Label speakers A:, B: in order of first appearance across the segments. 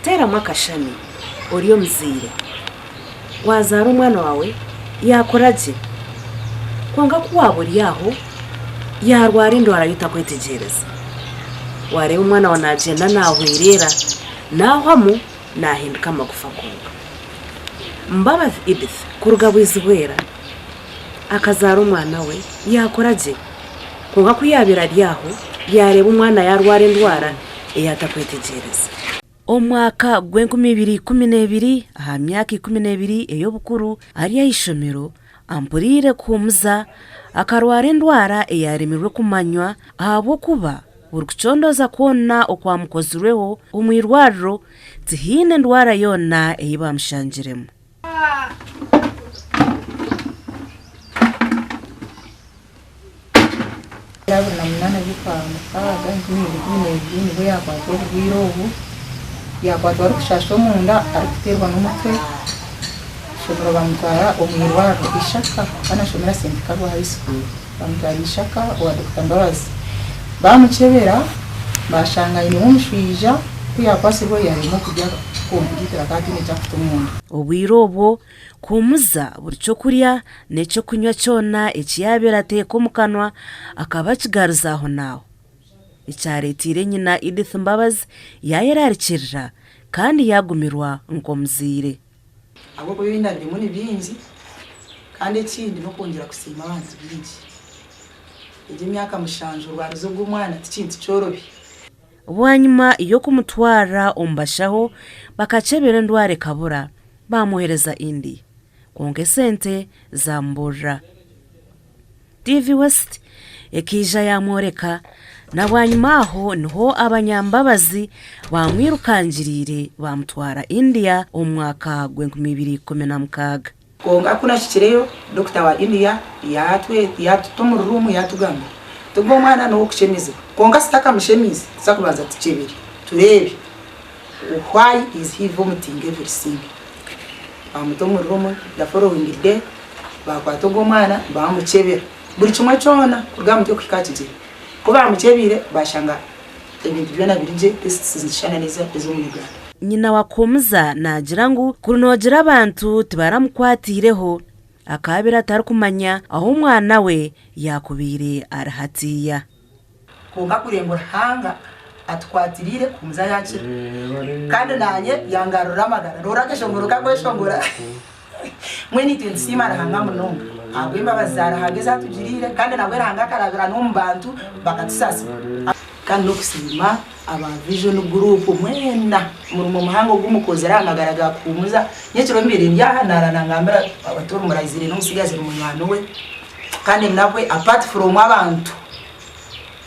A: Teeramu akashushani ori omuzaire, waazaara omwana waawe yaakura gye, kwonka ku waaba ori aho yaarwara endwara ei otakwetegyereza. Waareeba omwana waawe naagyenda naahwerera, naahwamu naahinduka amagufa gonka. Mbabazi Edith kuruga Bwizibwera akazaara omwana we yaakura gye, kwonka ku yaabaire ari aho yaareeba omwana yaarwara endwara ei atakwetegyereza. Omu mwaka gw'enkumi ibiri ikumi n'ebiri, aha myaka ikumi n'ebiri ey'obukuru ari aha ishomero, ampuriire kuhuumuza, akarwara endwara eyaaremirwe kumanywa ahabw'okuba buri kucondooza kwona okwamukozirweho omu irwariro tihaine ndwara yoona ei baamushangiremu.
B: Abiri na munaana by'okwa mukaaga 2012 nibwo yaakwatwa oburwaire obu, yaakwatwa arikushasha omunda arikuteerwa n'omutwe, ishomero baamutwara omu irwariro Ishaka akaba naashomera St Karwa High School, baamutwara Ishaka owa Dokita Mbabazi, baamukyebera baashanga ainemu omushwija, ku yaakwatsirwe yaaremwa kurya completely akaba ataine eki arikuta omunda.
A: Obwire obwo Kuhumuza buri ky'okurya n'eky'okunywa kyona eki yaabaire ateeka omu kanwa akaba akigaruza ahonaaho, ekyareeteire nyina Edith Mbabazi yaayerarikirira kandi yaagumirwa nk'omuzaire.
B: Ahabw'okuba ebi ndabiremu ni bingi, kandi ekindi n'okwongyera kusiima abantu baingi. Egi emyaka mushanju orwarize ogu omwana ti kintu kyorobi.
A: Bwanyima y'okumutwara omu bashaho bakakyebera endwara ekabura, baamwohereza India, kwonka esente zaamuburira. TV West ekaija yaamworeka, na bwanyima aho niho abanyambabazi baamwirukangiriire baamutwara India omu mwaka gw'enkumi ibiri ikumi na mukaaga.
B: Kwonka ku nahikireyo, dokita wa India yaatuta omu ruumu yaatugambira nti ogwo omwana n'ow'okushemezibwa kwonka tutakamushemiize tuza kubanza tukyebere tureebe why is he vomiting everything. Baamuta omu ruumu the following day baakwata ogwo omwana baamukyebera buri kimwe kyona kuruga aha mutwe kuhika aha kigyere. Ku baamukyebiire baashanga ebintu byona biri gye, tests nizishushana n'ez'omu Uganda.
A: Nyina wa Kuhumuza naagira ngu kuri noogira abantu tibaramukwatiireho, akaabaire atarikumanya ahu omwana we yaakubaire ari hatiiya.
B: Kwonka kure ngu Ruhanga atukwatiriire Kuhumuza yaakira kandi naanye yangarurira amagara. Nohurira akeshongoro kakweshongora? Mbwenu itwe nitusiima Ruhanga munonga ahabw'embabazi za Ruhanga ezi atugiriire kandi nabwe Ruhanga akarabira n'omu bantu bakatusaasira. Kandi n'okusiima aba Vision Group mwena omurimo muhango ogu mukozire aha magara ga Kuhumuza. Nyekiro mbaire ndi aha naara nangambira ati ori muraizire n'omutsigazi ni munywani we kandi nabwe apart from abantu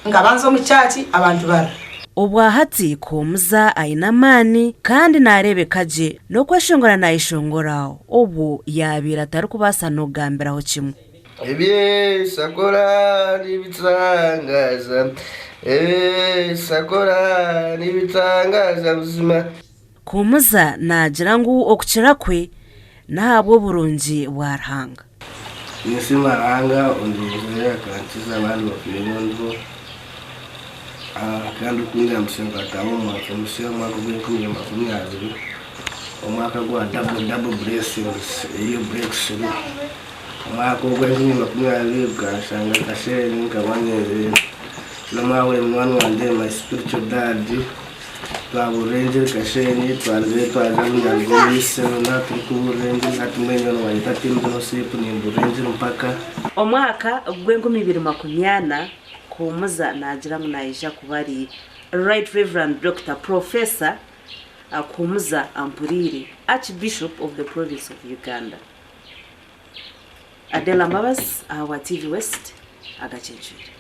B: nkaba nza omu church abantu barira.
A: Obwahati Kuhumuza aine amaani kandi naareebeka gye n'okweshongora naayeshongora obwo yaabaire atarikubaasa n'okugambiraho kimwe.
C: Ebi Yesu akora nibitangaaza, Ebi Yesu akora nibitangaaza buzima.
A: Kuhumuza naagira ngu okukira kwe n'ahabw'oburungi bwa Ruhanga.
C: Ninsiima Ruhanga ondinzire akankiza abandi bafiire ndiho kandi okunyambisa nkataaha omu mwaka musya omwaka ogw'enkumi ibiri makumi abiri omwaka gwa double double blessings eyo breakthrough. Omwaka ogw'enkumi ibiri makumi abiri gukanshanga Kashenyi nkaba nyenzire n'omwahuri munywani wangye my spiritual dad twaburira engiri Kashenyi twarugayo twaza Bunyangabu omu Serona turikuburira engiri hati mbwenu nyowe nibanyeta team fellowship nimburira engiri mpaka.
A: Omwaka gw'enkumi ibiri makumi ana, Kuhumuza naagira ngu naija kuba ari Right Reverend Doctor Professor Kuhumuza Ampuriire, Archbishop of the Province of Uganda. Adela Mbabazi ahabwa TV West agacencwire.